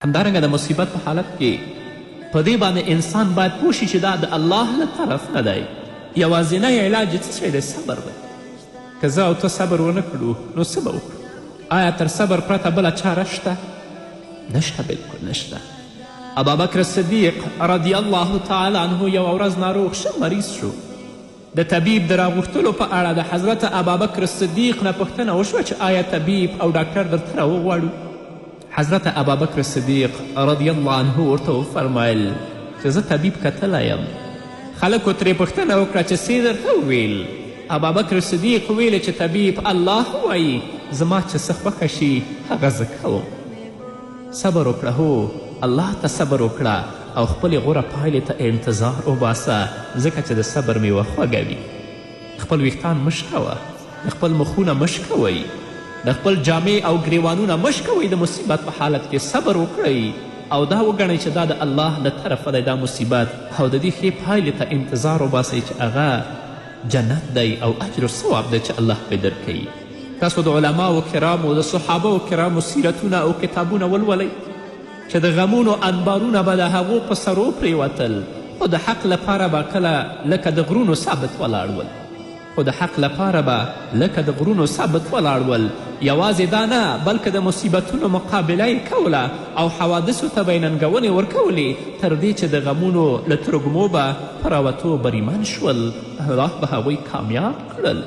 همدارنګه د مصیبت په حالت کې په دې باندې انسان باید پوه شي چې دا د الله له طرف نه دی. یوازینی علاج یې څه شی دی؟ صبر دی. که زه او ته صبر ونه کړو نو څه به وکړو؟ آیا تر صبر پرته بله چاره شته؟ نشته، بلکل نشته. ابابکر صدیق رضی الله تعالی عنه یوه ورځ ناروغ شو، مریض شو. د طبیب د راغوښتلو په اړه د حضرت ابابکر صدیق نه پوښتنه وشوه چې آیا طبیب او ډاکټر درته راوغواړو؟ حضرت ابابکر صدیق رضی الله عنه ورته وفرمیل چې زه طبیب کتلی یم. خلکو ترې پوښتنه وکړه چې څه درته وویل؟ ابابکر صدیق ویلې چې طبیب الله وایي زما چې څه خوښه شي هغه زه کوم. صبر وکړه، هو الله ته صبر وکړه او خپلې غوره پایلې ته انتظار وباسه، ځکه چې د صبر میوه خوږه وي. خپل ویښتان مه شکوه، د خپل مخونه مه شکوئ، د خپل جامې او ګریوانونه مه شکوئ. د مصیبت په حالت کې صبر وکړئ او دا وګڼئ چې دا د الله له طرفه دی دا مصیبت، او د دې ښې پایلې ته انتظار وباسئ چې هغه جنت دی او اجر و ثواب دی چې الله پرې درکوي. تاسو د علماو کرامو، د صحابه کرامو سیرتونه او کتابونه ولولئ چې د غمونو انبارونه به د هغو په سرو پرېوتل، خو د حق لپاره به کله لکه د غرونو ثابت ولاړ ول، خو د حق لپاره به لکه د غرونو ثابت ولاړ ول. یوازې دا نه بلکه د مصیبتونو مقابله یې کوله او حوادثو ته به یې ننګونې ورکولې، تر دې چې د غمونو له ترږمو به په راوتو بریمن شول. الله به هغوی کامیاب کړل.